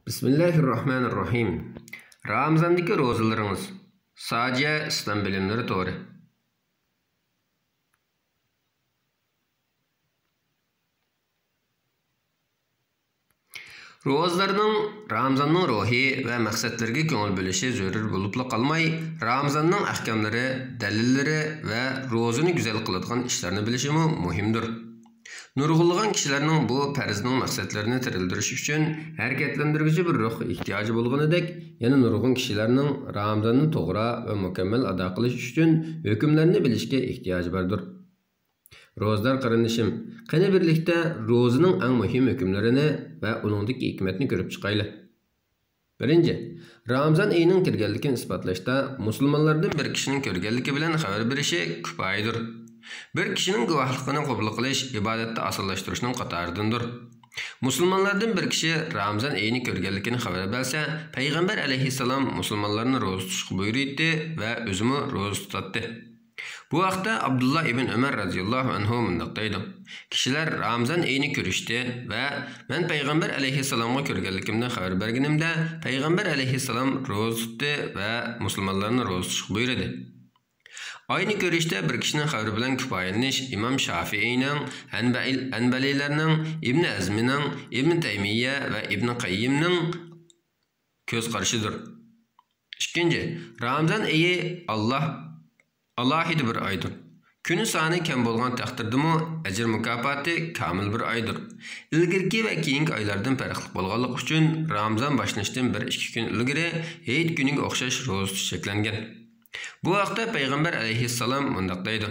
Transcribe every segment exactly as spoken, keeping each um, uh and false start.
بىسمىللاھىررەھمانىررەھىم. رامىزاندىكى روزىلىرىڭىز. ساجىيە ئىسلام بىلىملىرى تورى. روزىدارنىڭ رامىزاننىڭ روھى ۋە مەقسەتلىرىگە كۆڭۈل بۆلۈشى زۆرۈر بولۇپلا قالماي، رامىزاننىڭ ئەھكاملىرى، دەلىللىرى ۋە روزىنى گۈزەل قىلىدىغان ئىشلارنى بىلىشىمۇ مۇھىمدۇر. نۇرغۇنلىغان كىشىلەرنىڭ بۇ پەرزنىڭ مەقسەتلىرىنى تىرىلدۈرۈش ئۈچۈن ھەرىكەتلەندۈرگۈچى بىر روھقا ئېھتىياجى بولغىنىدەك، يەنە نۇرغۇن كىشىلەرنىڭ رامىزاننى توغرا ۋە مۇكەممەل ئادا قىلىش ئۈچۈن ھۆكۈملەرنى بىلىشكە ئېھتىياجى باردۇر. روزىدار قېرىندىشىم، قېنى بىرلىكتە روزىنىڭ ئەڭ مۇھىم ھۆكۈملىرىنى ۋە ئۇنىڭدىكى ھېكمەتنى كۆرۈپ چىقايلى. بىرىنچى، رامىزان ئېيىنىڭ كىرگەنلىكىنى ئىسپاتلاشتا مۇسۇلمانلاردىن بىر كىشىنىڭ كۆرگەنلىكى بىلەن خەۋەر بېرىشى كۇپايىدۇر. بىر كىشىنىڭ گۇۋاھلىقىنى قوبۇل قىلىش ئىبادەتتە ئاسانلاشتۇرۇشنىڭ قاتارىدىندۇر. مۇسۇلمانلاردىن بىر كىشى رامىزان ئېيىنى كۆرگەنلىكىنى خەۋەر بەرسە، پەيغەمبەر ئەلەيھىسسالام مۇسۇلمانلارنى روزا تۇتۇشقا بۇيرۇيتتى ۋە ئۆزىمۇ روزا تۇتاتتى. بۇ ھەقتە ئابدۇللا ئىبن ئۆمەر رەزىياللاھۇ ئەنھۇ مۇنداق دەيدۇ: كىشىلەر رامىزان ئېيىنى كۆرۈشتى ۋە مەن پەيغەمبەر ئەلەيھىسسالامغا كۆرگەنلىكىمدىن خەۋەر بەرگىنىمدە، پەيغەمبەر ئەلەيھىسسالام روزا تۇتتى ۋە مۇسۇلمانلارنى روزا تۇتۇشقا بۇيرۇدى. ئاينى كۆرۈشتە بىر كىشىنىڭ خەۋىرى بىلەن كىپايىلىنىش ئىمام شافىئىينىڭ، ھەنبەل-، ھەنبەلىيلەرنىڭ، ئىبنى ھەزمىنىڭ، ئىبنى تەيمىيە ۋە ئىبنى قەييىمنىڭ كۆز قارىشىدۇر. ئىككىنچى، رامىزان ئېيى ئاللاھ ئالاھىدە بىر ئايدۇر. كۈن سانى كەم بولغان تەقدىردىمۇ، ئەجىر مۇكاپاتى كامىل بىر ئايدۇر. ئىلگىرىكى ۋە كېيىنكى ئايلاردىن پەرقلىق بولغانلىقى ئۈچۈن، رامىزان باشلىنىشتىن بىر ئىككى كۈن ئىلگىرى ھېيت كۈنىگە ئوخشاش روزا تۇتۇش چەكلەنگەن. بۇ ھەقتە پەيغەمبەر ئەلەيھىسسالام مۇنداق دەيدۇ: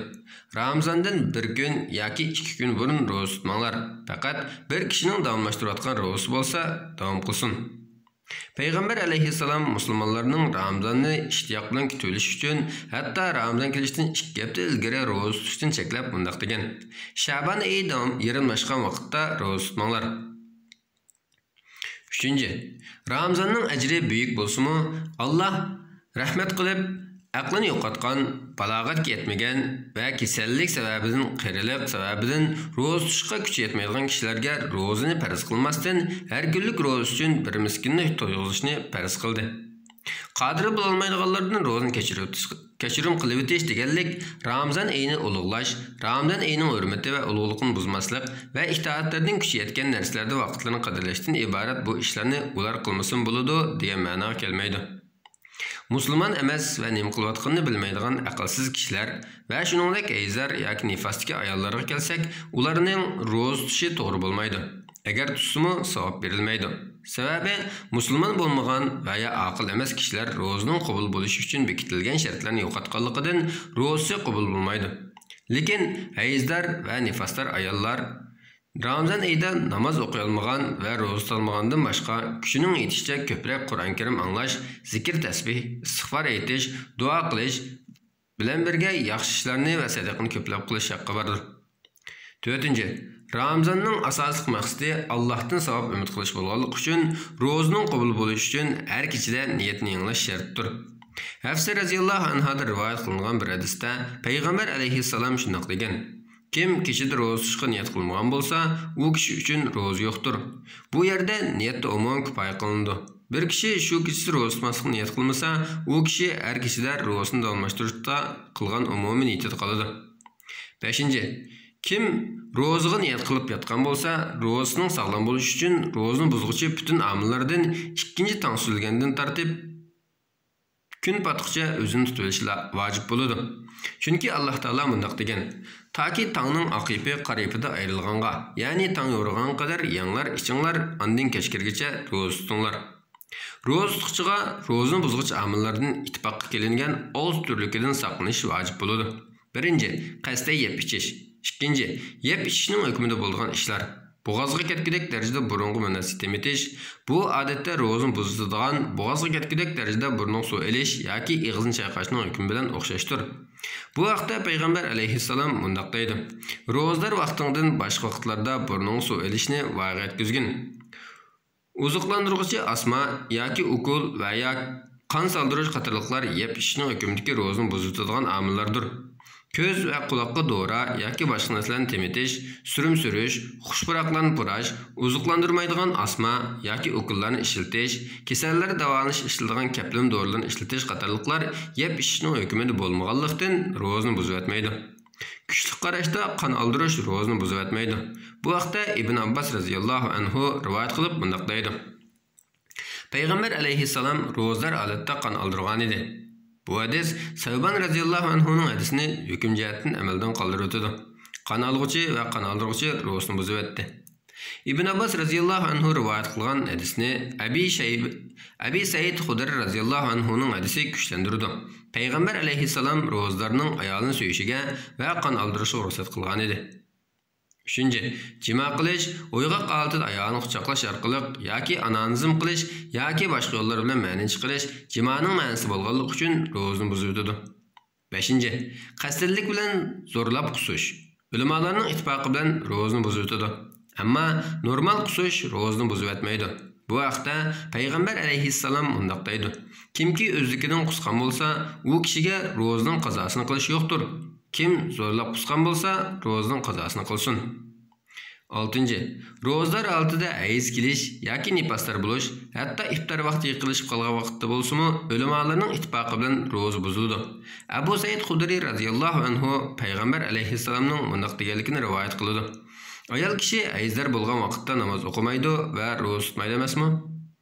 رامىزاندىن بىر كۈن ياكى ئىككى كۈن بۇرۇن روزا تۇتماڭلار، پەقەت بىر كىشىنىڭ داۋاملاشتۇرۇۋاتقان روزىسى بولسا داۋام قىلسۇن. پەيغەمبەر ئەلەيھىسسالام مۇسۇلمانلارنىڭ رامىزاننى ئىشتىياق بىلەن كۈتۈۋېلىشى ئۈچۈن، ھەتتا رامىزان كېلىشتىن ئىككى ھەپتە ئىلگىرى روزا تۇتۇشتىن چەكلەپ مۇنداق دېگەن: شەبان ئېيى داۋام-، يېرىملاشقان ۋاقىتتا روزا تۇتماڭلار. ئۈچىنچى، رامىزاننىڭ ئەجرى بۈيۈك بولسىمۇ، ئاللاھ رەھمەت قىلىپ، ئەقلىنى يوقاتقان، بالاغەتكە يەتمىگەن ۋە كېسەللىك سەۋەبىدىن، قېرىلىق سەۋەبىدىن روزا تۇتۇشقا كۈچى يەتمەيدىغان كىشىلەرگە روزىنى پەرز قىلماستىن، ھەر كۈنلۈك روزا ئۈچۈن بىر مىسكىننى تويغۇزۇشنى پەرز قىلدى. قادىر بولالمايدىغانلاردىن روزىنى كەچۈرۈۋېتىش، كەچۈرۈم قىلىۋېتىش دېگەنلىك رامىزان ئېيىنى ئۇلۇغلاش، رامىزان ئېيىنىڭ ھۆرمىتى ۋە ئۇلۇغلۇقىنى بۇزماسلىق ۋە ئىتائەتلەردىن كۈچى يەتكەن نەرسىلەردە ۋاقىتلىرىنى قەدىرلەشتىن ئىبارەت بۇ ئىشلارنى ئۇلار قىلمىسىمۇ بولىدۇ دېگەن مەناغا كەلمەيدۇ. مۇسۇلمان ئەمەس ۋە نېمە قىلىۋاتقىنىنى بىلمەيدىغان ئەقىلسىز كىشىلەر ۋە شۇنىڭدەك ھەيزلەر ياكى نىفاستىكى ئاياللارغا كەلسەك، ئۇلارنىڭ روزا تۇتۇشى توغرا بولمايدۇ. ئەگەر تۇتسىمۇ، ساۋاب بېرىلمەيدۇ. سەۋەبى، مۇسۇلمان بولمىغان ۋە يا ئاقىل ئەمەس كىشىلەر روزىنىڭ قوبۇل بولۇشى ئۈچۈن بېكىتىلگەن شەرتلەرنى يوقاتقانلىقىدىن روزىسى قوبۇل بولمايدۇ. لېكىن ھەيزدار ۋە نىفاستار ئاياللار رامىزان ئېيىدا ناماز ئوقۇيالمىغان ۋە روزا تۇتالمىغاندىن باشقا، كۈچىنىڭ يېتىشىچە كۆپرەك قۇرئان كەرىم ئاڭلاش، زىكىر تەسبىھ، ئىستىغپار ئېيتىش، دۇئا قىلىش بىلەن بىرگە ياخشى ئىشلارنى ۋە سەدىقىنى كۆپلەپ قىلىش ھەققى باردۇر. تۆتىنچى، رامىزاننىڭ ئاساسلىق مەقسىتى ئاللاھتىن ساۋاب ئۈمىد قىلىش بولغانلىقى ئۈچۈن، روزىنىڭ قوبۇل بولۇشى ئۈچۈن ھەر كېچىدە نىيەتنى يېڭىلاش شەرتتۇر. ھەفسە رەزىياللاھۇ ئەنھادىن رىۋايەت قىلىنغان بىر ھەدىستە پەيغەمبەر ئەلەيھىسسالام شۇنداق دېگەن: كىم كېچىدە روزا تۇتۇشقا نىيەت قىلمىغان بولسا، ئۇ كىشى ئۈچۈن روزا يوقتۇر. بۇ يەردە نىيەتتە ئومۇمەن كۇپايە قىلىنىدۇ. بىر كىشى شۇ كېچىسى روزا تۇتماسلىققا نىيەت قىلمىسا، ئۇ كىشى ھەر كېچىدە روزىسىنى داۋاملاشتۇرۇشتا قىلغان ئومۇمىي نىيىتىدە قالىدۇ. بەشىنچى، كىم روزىغا نىيەت قىلىپ ياتقان بولسا، روزىسىنىڭ ساغلام بولۇشى ئۈچۈن روزىنى بۇزغۇچى پۈتۈن ئامىللاردىن ئىككىنچى تاڭ سۈزۈلگەندىن تارتىپ كۈن پاتقىچە ئۆزىنى تۇتۇۋېلىشى لا-، ۋاجىپ بولىدۇ. چۈنكى ئاللاھ تائالا مۇنداق دېگەن: تاكى تاڭنىڭ ئاق يىپى قارا يىپىدىن ئايرىلغانغا، يەنى تاڭ يورۇغانغا قەدەر يەڭلار، ئىچىڭلار، ئاندىن كەچ كىرگىچە روزا تۇتۇڭلار. روزا تۇتقۇچىغا روزىنى بۇزغۇچ ئامىللاردىن ئىتتىپاققا كېلىنگەن ئالتە تۈرلۈكىدىن ساقلىنىش ۋاجىپ بولىدۇ. بىرىنچى، قەستەن يەپ ئىچىش. ئىككىنچى، يەپ ئىچىشنىڭ ھۆكمىدە بولىدىغان ئىشلار. بوغازغا كەتكۈدەك دەرىجىدە بۇرۇنغا مۇناسىۋەت تېمىتىش. بۇ ئادەتتە روزىنى بۇزۇۋېتىدىغان بوغازغا كەتكۈدەك دەرىجىدە بۇرنىغا سۇ ئېلىش ياكى ئېغىزنى چايقاشنىڭ ھۆكمى بىلەن ئوخشاشتۇر. بۇ ھەقتە پەيغەمبەر ئەلەيھىسسالام مۇنداق دەيدۇ: روزىدار ۋاقتىڭدىن باشقا ۋاقىتلاردا بۇرنۇڭغا سۇ ئېلىشنى ۋايىغا يەتكۈزگىن. ئوزۇقلاندۇرغۇچى ئاسما ياكى ئوكۇل ۋە يا قان سالدۇرۇش قاتارلىقلار يەپ ئىچىشنىڭ ھۆكمىدىكى روزىنى بۇزۇۋېتىدىغان ئامىللاردۇر. كۆز ۋە قۇلاققا دورا ياكى باشقا نەرسىلەرنى تېمىتىش، سۈرۈم سۈرۈش، خۇش پۇراقلارنى پۇراش، ئوزۇقلاندۇرمايدىغان ئاسما ياكى ئوكۇللارنى ئىشلىتىش، كېسەللەر داۋالىنىش ئىشلىتىدىغان كەپلىمە دورىلارنى ئىشلىتىش قاتارلىقلار يەپ ئىچىشنىڭ ھۆكمىدە بولمىغانلىقتىن، روزىنى بۇزۇۋەتمەيدۇ. كۈچلۈك قاراشتا قان ئالدۇرۇش روزىنى بۇزۇۋەتمەيدۇ. بۇ ھەقتە ئىبن ئابباس رەزىياللاھۇ ئەنھۇ رىۋايەت قىلىپ مۇنداق دەيدۇ: پەيغەمبەر ئەلەيھىسسالام روزىدار ھالەتتە قان ئالدۇرغانىدى. بۇ ھەدىس سەۋبان رەزىياللاھۇ ئەنھۇنىڭ ھەدىسىنى ھۆكۈم جەھەتتىن ئەمەلدىن قالدۇرۇۋېتىدۇ. قان ئالغۇچى ۋە قان ئالدۇرغۇچى روزىسىنى بۇزۇۋەتتى. ئىبن ئابباس رەزىياللاھۇ ئەنھۇ رىۋايەت قىلغان ھەدىسنى ئەبى شەيب-، ئەبى سەئىد خۇدرى رەزىياللاھۇ ئەنھۇنىڭ ھەدىسى كۈچلەندۈرىدۇ. پەيغەمبەر ئەلەيھىسسالام روزىدارنىڭ ئايالىنى سۆيۈشىگە ۋە قان ئالدۇرۇشىغا رۇخسەت قىلغانىدى. ئۈچىنچى، جىما قىلىش، ئويغاق ھالىتىدە ئايالىنى قۇچاقلاش ئارقىلىق ياكى ئانانىزم قىلىش ياكى باشقا يوللار بىلەن مەنىنى چىقىرىش جىمانىڭ مەنىسى بولغانلىقى ئۈچۈن روزىنى بۇزۇۋېتىدۇ. بەشىنچى، قەستەنلىك بىلەن زورلاپ قۇسۇش ئۆلىمالارنىڭ ئىتتىپاقى بىلەن روزىنى بۇزۇۋېتىدۇ. ئەمما نورمال قۇسۇش روزىنى بۇزۇۋەتمەيدۇ. بۇ ھەقتە پەيغەمبەر ئەلەيھىسسالام مۇنداق دەيدۇ: كىمكى ئۆزلۈكىدىن قۇسقان بولسا، ئۇ كىشىگە روزىنىڭ قازاسىنى قىلىش يوقتۇر. كىم زورلاپ قۇسقان بولسا، روزىنىڭ قازاسىنى قىلسۇن. ئالتىنچى، روزىدار ھالىتىدە ھەيز كېلىش ياكى نىپاستار بولۇش، ھەتتا ئىپتار ۋاقتى يېقىنلىشىپ قالغان ۋاقىتتا بولسىمۇ، ئۆلىمالارنىڭ ئىتتىپاقى بىلەن روزا بۇزۇلىدۇ. ئەبۇ سەئىد خۇدرى رەزىياللاھۇ ئەنھۇ پەيغەمبەر ئەلەيھىسسالامنىڭ مۇنداق دېگەنلىكىنى رىۋايەت قىلىدۇ: ئايال كىشى ھەيزدار بولغان ۋاقىتتا ناماز ئوقۇمايدۇ ۋە روزا تۇتمايدۇ ئەمەسمۇ؟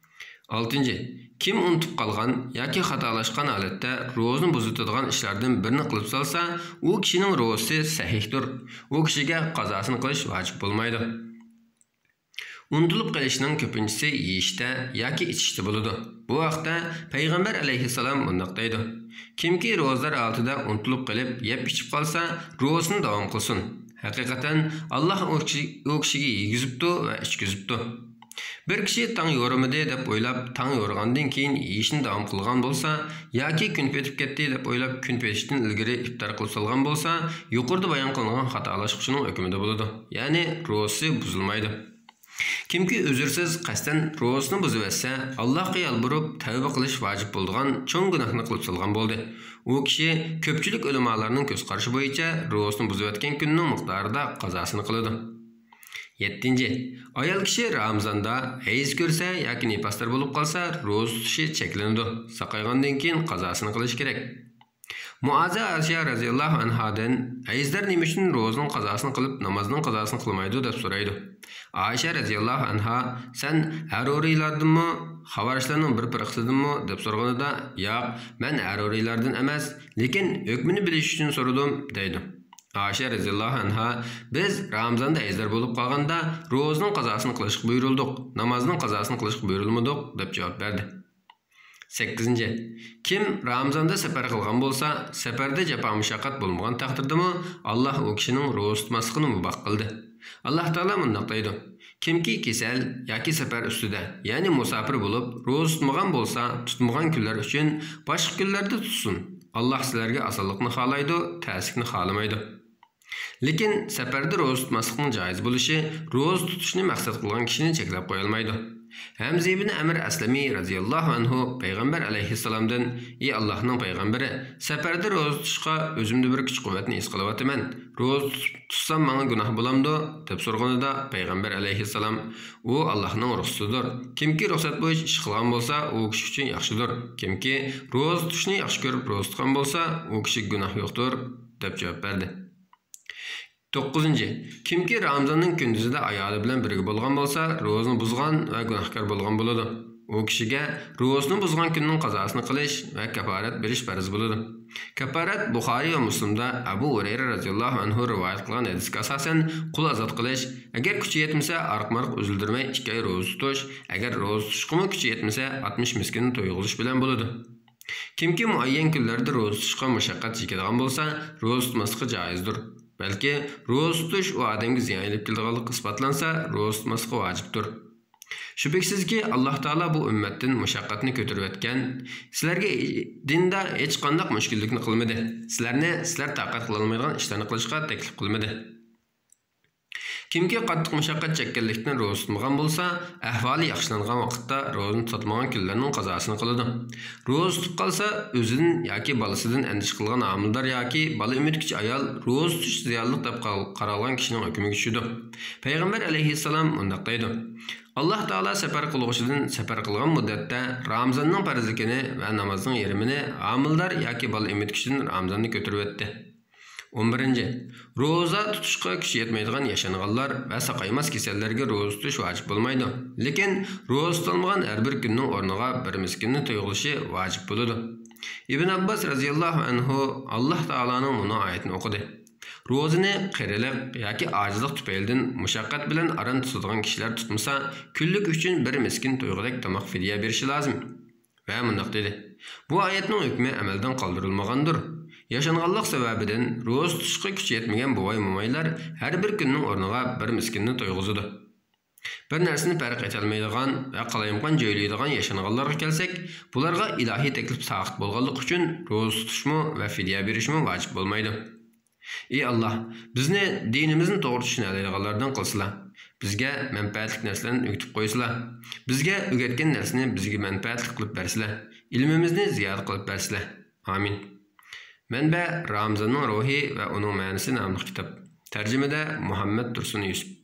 ئالتىنچى، كىم ئۇنتۇپ قالغان ياكى خاتالاشقان ھالەتتە روزىنى بۇزۇۋېتىدىغان ئىشلاردىن بىرىنى قىلىپ سالسا، ئۇ كىشىنىڭ روزىسى سەھىھتۇر. ئۇ كىشىگە قازاسىنى قىلىش ۋاجىپ بولمايدۇ. ئۇنتۇلۇپ قېلىشنىڭ كۆپىنچىسى يېيىشتە ياكى ئىچىشتە بولىدۇ. بۇ ھەقتە پەيغەمبەر ئەلەيھىسسالام مۇنداق دەيدۇ: كىمكى روزىدار ھالىتىدە ئۇنتۇلۇپ قېلىپ يەپ ئىچىپ قالسا، روزىسىنى داۋام قىلسۇن. ھەقىقەتەن، ئاللاھ ئۇ كىشى، ئۇ كىشىگە يېگۈزۈپتۇ ۋە ئىچكۈزۈپتۇ. بىر كىشى تاڭ يورۇمىدى دەپ ئويلاپ، تاڭ يورۇغاندىن كېيىن يېيىشنى داۋام قىلغان بولسا ياكى كۈن پېتىپ كەتتى دەپ ئويلاپ، كۈن پېتىشتىن ئىلگىرى ئىپتار قىلىپ سالغان بولسا، يۇقىرىدا بايان قىلىنغان خاتالاشقۇچىنىڭ ھۆكمىدە بولىدۇ، يەنى روزىسى بۇزۇلمايدۇ. كىمكى ئۆزرىسىز قەستەن روزىسىنى بۇزۇۋەتسە، ئاللاھقا يالبۇرۇپ تەۋبە قىلىش ۋاجىپ بولىدىغان چوڭ گۇناھنى قىلىپ سالغان بولدى. ئۇ كىشى كۆپچىلىك ئۆلىمالارنىڭ كۆز قارىشى بويىچە روزىسىنى بۇزۇۋەتكەن كۈنىنىڭ مىقدارىدا قازاسىنى قىلىدۇ. يەتتىنچى، ئايال كىشى رامىزاندا ھەيز كۆرسە ياكى نىپاستار بولۇپ قالسا، روزا تۇتۇشى چەكلىنىدۇ، ساقايغاندىن كېيىن قازاسىنى قىلىشى كېرەك. مۇئازە ئائىشە رەزىياللاھۇ ئەنھادىن، ھەيزدار نېمە ئۈچۈن روزىنىڭ قازاسىنى قىلىپ، نامازنىڭ قازاسىنى قىلمايدۇ؟ دەپ سورايدۇ. ئائىشە رەزىياللاھۇ ئەنھا، سەن ھەرۇرىيلاردىنمۇ، خاۋارىجلارنىڭ بىر پىرقىسىدىنمۇ؟ دەپ سورىغىنىدا، ياق، مەن ھەرۇرىيلاردىن ئەمەس، لېكىن ھۆكمىنى بىلىش ئۈچۈن سورىدىم، دەيدۇ. ئائىشە رەزىياللاھۇ ئەنھا، بىز رامىزاندا ھەيزدار بولۇپ قالغاندا روزىنىڭ قازاسىنى قىلىشقا بۇيرۇلدۇق، نامازنىڭ قازاسىنى قىلىشقا بۇيرۇلمىدۇق، دەپ جاۋاب بەردى. سەككىزىنچى، كىم رامىزاندا سەپەر قىلغان بولسا، سەپەردە جاپا مۇشەققەت بولمىغان تەقدىردىمۇ، ئاللاھ ئۇ كىشىنىڭ روزا تۇتماسلىقىنى مۇباھ قىلدى. ئاللاھ تائالا مۇنداق دەيدۇ: كىمكى كېسەل ياكى سەپەر ئۈستىدە، يەنى مۇساپىر بولۇپ، روزا تۇتمىغان بولسا، تۇتمىغان كۈنلەر ئۈچۈن باشقا كۈنلەردە تۇتسۇن. ئاللاھ سىلەرگە ئاسانلىقنى خالايدۇ، تەسلىكنى خالىمايدۇ. لېكىن سەپەردە روزا تۇتماسلىقنىڭ جائىز بولۇشى روزا تۇتۇشنى مەقسەت قىلغان كىشىنى چەكلەپ قويالمايدۇ. ھەمزە ئىبنى ئەمر ئەسلەمى رەزىياللاھۇ ئەنھۇ پەيغەمبەر ئەلەيھىسسالامدىن: ئى ئاللاھنىڭ پەيغەمبىرى، سەپەردە روزا تۇتۇشقا ئۆزۈمدە بىر كۈچ-قۇۋۋەتنى ھېس قىلىۋاتىمەن. روزا تۇت-، تۇتسام ماڭا گۇناھ بولامدۇ؟ دەپ سورىغىنىدا پەيغەمبەر ئەلەيھىسسالام: ئۇ ئاللاھنىڭ رۇخسىتىدۇر. كىمكى رۇخسەت بويىچە ئىش قىلغان بولسا، ئۇ كىشى ئۈچۈن ياخشىدۇر. كىمكى روزا تۇتۇشنى ياخشى كۆرۈپ روزا تۇتقان بولسا، ئۇ كىشىگە گۇناھ يوقتۇر، دەپ جاۋاب بەردى. توققۇزىنچى، كىمكى رامىزاننىڭ كۈندۈزىدە ئايالى بىلەن بىرگە بولغان بولسا، روزىنى بۇزغان ۋە گۇناھكار بولغان بولىدۇ. ئۇ كىشىگە روزىنى بۇزغان كۈننىڭ قازاسىنى قىلىش ۋە كاپارەت بېرىش پەرز بولىدۇ. كاپارەت بۇخارىي ۋە مۇسلىمدا ئەبۇ ھۇرەيرە رەزىياللاھۇ ئەنھۇ رىۋايەت قىلغان ھەدىسكە ئاساسەن، قۇل ئازاد قىلىش، ئەگەر كۈچى يەتمىسە، ئارقا-مارقا ئۈزۈلدۈرمەي ئىككى ئاي روزا تۇتۇش، ئەگەر روزا تۇتۇشقىمۇ كۈچى يەتمىسە، ئاتمىش مىسكىننى تويغۇزۇش بىلەن بولىدۇ. كىمكى مۇئەييەن كۈنلەردە روزا تۇتۇشقا مۇشەققەت چېكىدىغان بولسا، روزا تۇتماسلىقى جائىزدۇر. بەلكى روزا تۇتۇش ئۇ ئادەمگە زىيان ئېلىپ كېلىدىغانلىقى ئىسپاتلانسا، روزا تۇتماسلىقى ۋاجىپتۇر. شۈبھىسىزكى، ئاللاھ تائالا بۇ ئۈممەتتىن مۇشەققەتنى كۆتۈرۈۋەتكەن، سىلەرگە دىندا ھېچقانداق مۈشكۈللۈكنى قىلمىدى، سىلەرنى سىلەر تاقەت قىلالمايدىغان ئىشلارنى قىلىشقا تەكلىپ قىلمىدى. كىمكى قاتتىق مۇشەققەت چەككەنلىكتىن روزا تۇتمىغان بولسا، ئەھۋالى ياخشىلانغان ۋاقىتتا روزىنى تۇتمىغان كۈنلەرنىڭ قازاسىنى قىلىدۇ. روزا تۇتۇپ قالسا، ئۆزىدىن ياكى بالىسىدىن ئەندىشە قىلغان ھامىلىدار ياكى بالا ئېمىتكۈچى ئايال روزا تۇتۇش زىيانلىق دەپ قال-، قارالغان كىشىنىڭ ھۆكمىگە چۈشىدۇ. پەيغەمبەر ئەلەيھىسسالام مۇنداق دەيدۇ: «ئاللاھ تائالا سەپەر قىلغۇچىدىن سەپەر قىلغان مۇددەتتە رامىزاننىڭ پەرزلىكىنى ۋە نامازنىڭ يېرىمىنى ھامىلىدار ياكى بالا ئېمىتكۈچىدىن رامىزاننى كۆتۈرۈۋەتتى.» ئون بىرىنچى، روزا تۇتۇشقا كۈچى يەتمەيدىغان ياشانغانلار ۋە ساقايماس كېسەللەرگە روزا تۇتۇش ۋاجىپ بولمايدۇ. لېكىن روزا تۇتۇلمىغان ھەر بىر كۈننىڭ ئورنىغا بىر مىسكىننى تويغۇزۇشى ۋاجىپ بولىدۇ. ئىبن ئابباس رەزىياللاھۇ ئەنھۇ ئاللاھ تائالانىڭ مۇنۇ ئايىتىنى ئوقۇدى: «روزىنى قېرىلىق ياكى ئاجىزلىق تۈپەيلىدىن مۇشەققەت بىلەن ئاران تۇتىدىغان كىشىلەر تۇتمىسا، كۈنلۈك ئۈچۈن بىر مىسكىن تويغۇدەك تاماق فىدىيە بېرىشى لازىم.» ۋە مۇنداق دېدى: «بۇ ئايەتنىڭ ھۆكمى ئەمەلدىن قالدۇرۇلمىغاندۇر. ياشانغانلىق سەۋەبىدىن روزا تۇتۇشقا كۈچى يەتمىگەن بوۋاي-مومايلار ھەر بىر كۈننىڭ ئورنىغا بىر مىسكىننى تويغۇزىدۇ.» بىر نەرسىنى پەرق ئېتەلمەيدىغان ۋە قالايمىقان جۆيلەيدىغان ياشانغانلارغا كەلسەك، بۇلارغا ئىلاھىي تەكلىپ ساقىت بولغانلىقى ئۈچۈن روزا تۇتۇشمۇ ۋە فىدىيە بېرىشمۇ ۋاجىپ بولمايدۇ. ئى ئاللاھ، بىزنى دىنىمىزنى توغرا چۈشىنەلەيدىغانلاردىن قىلسىلا، بىزگە مەنپەئەتلىك نەرسىلەرنى ئۆگىتىپ قويسىلا، بىزگە ئۆگەتكەن نەرسىنى بىزگە مەنپەئەتلىك قىلىپ بەرسىلە، ئىلمىمىزنى زىيادە قىلىپ بەرسىلە. ئامىن. مەنبە: رامىزاننىڭ روھى ۋە ئۇنىڭ مەنىسى ناملىق كىتاب. تەرجىمىدە: مۇھەممەد تۇرسۇن يۈسۈپ.